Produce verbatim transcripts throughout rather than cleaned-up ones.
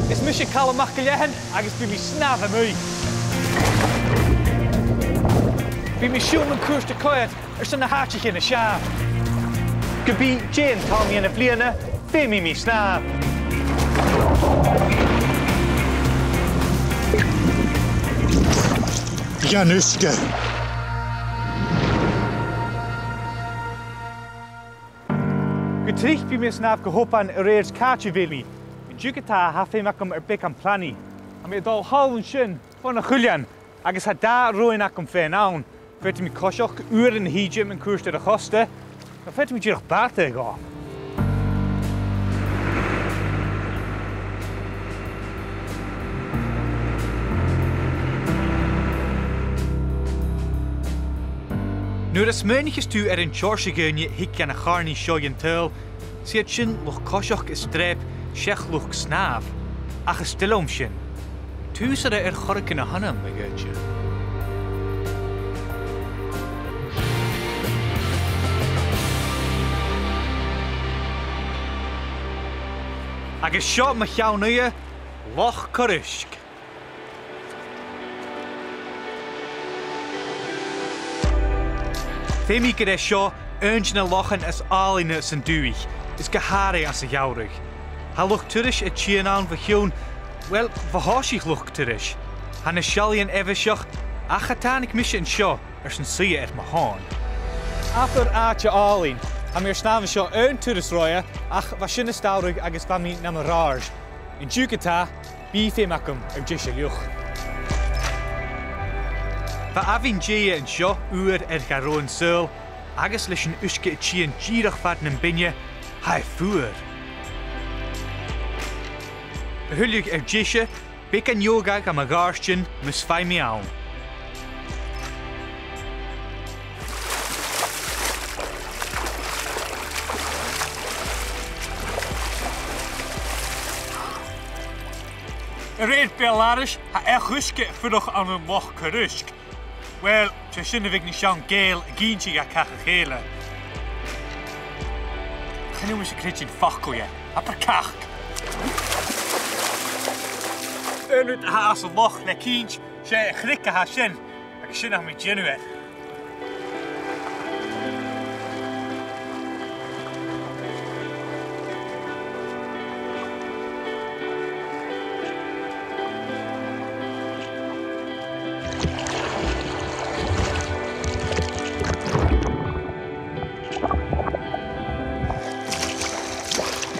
Is mise Calum MacIllEathain agus bidh mi a' snàmh a-muigh. Bidh mi a' siubhal mun cuairt a' coimhead airson nan àiteachan as fheàrr. Ge bith dè an t-àm dhen bhliadhna, feumaidh mi snàmh. Dhan uisge. Gu tric bidh mi a' snàmh gu h-obann a rèir càit a bheil mi. An-diugh ge-tà tha feum agam air beagan planaidh. Tha mi a' dol thall an sin fon a' Chuiltheann agus tha dà roghainn agam fhèin ann. Faodaidh mi coiseachd uairean a thìde mun cuairt air a' chosta, no faodaidh mi dìreach bàta a ghabhail. Nuair a smaoinicheas tu air an t-seòrsa dhaoine a thig dhan a' chàrnaidh seo dhen t-saoghal, 's iad sin luchd-coiseachd is dreap, seach luchd-snàmh, ach is toil leam sin. Tùsaidh air choreigin a th' annam, a dh'aithghearr. Agus seo mo cheann-uidhe, Loch Coruisg. Feumaidh gur e seo aon de na lochan as àlainne san dùthaich, is gu h-àraidh anns a' gheamhradh. Tha luchd-turais a' tighinn ann bho chionn, uill, bho thòisich luchd-turais. Tha na seallaidhean aimheiseach, ach cha tàinig mise an seo airson suidhe air mo thòn. Abair àite àlainn. Tha mi air snàmh an seo aon turas roimhe, ach bha sin as t-samhradh agus bha mi nam ràrd. An-diugh ge-tà, bidh feum agam air deise fhliuch. Bha abhainn Dè an seo, uair air gach roghainn saoghail, agus leis an uisge a' tighinn dìreach fad nam beinne, tha e fuar. A thuilleadh air deise, beagan yoga dha mo ghàirdean mus faigh mi ann. A rèir beul-aithris, tha each-uisge a' fuireach ann an Loch Coruisg. Uill, 's e sin a bhiodh na seann Ghàidheil ag innse dha cach a chèile. Chan eil mise a' creidsinn facal dheth. Abair cac. Aon rud a tha anns an loch le cinnt, 's e a' chreag a tha sin, agus sin a tha mi a' dèanamh air.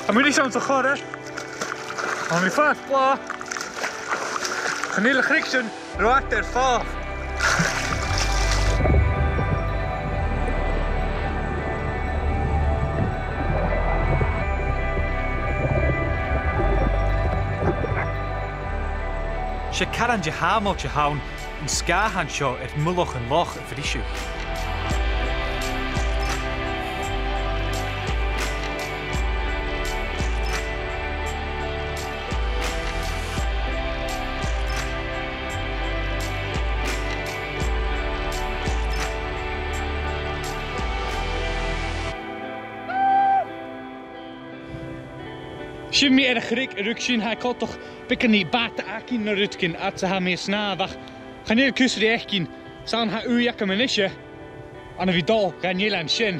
Tha mi a-nis anns a' chorra. Tha mi fhathast blàth. Chan eil a' chreag sin ro fhada air falbh. 'S e caran de shàmailt a th' ann, an sgàthan seo air mullach an loch a bhriseadh. Sin mi air a' chreag a' ruigsinn. Tha e coltach beagan ri bàta-againn no rudeigin fhad 's a tha mi a' snàmh, ach chan eil cus ri fhaicinn, 's ann tha ùidh agam a-nise ann a bhith dol dhan eilean sin.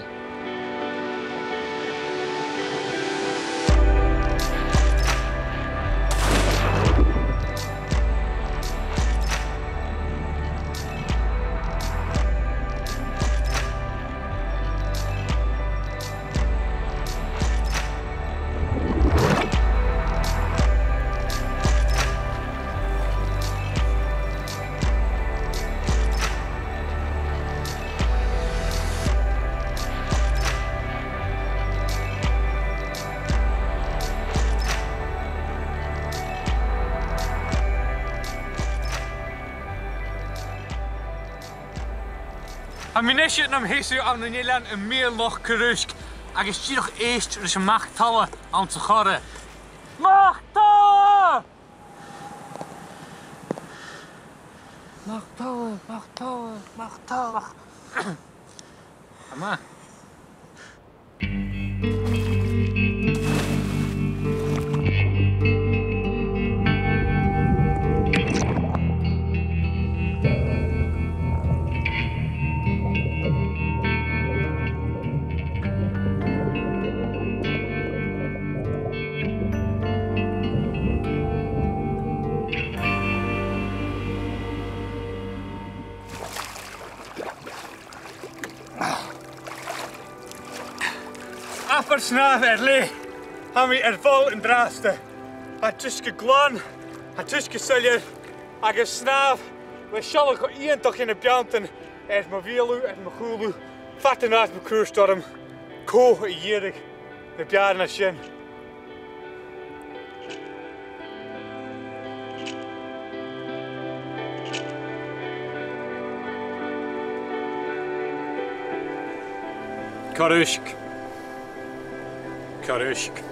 Tha mi a-nis nam sheasamh ann an eilean am meadhan Loch Coruisg, agus dìreach èist ris a' mhac-talla anns a' chorra. Mac-talla! Mac-talla, mac-talla, mac-talla. Tha math. 'S Snàmh air leth. Tha mi air falbh an-dràsta. Tha an t-uisge glan, tha an t-uisge soilleir, agus snàmh le sealladh cho iongantach dha na beanntan air mo bheulaibh, air mo chùlaibh, fada an-dràsta mun cuairt orm. Cò a dh'iarradh na beàrnan sin? Corr uisge. Corr uisge.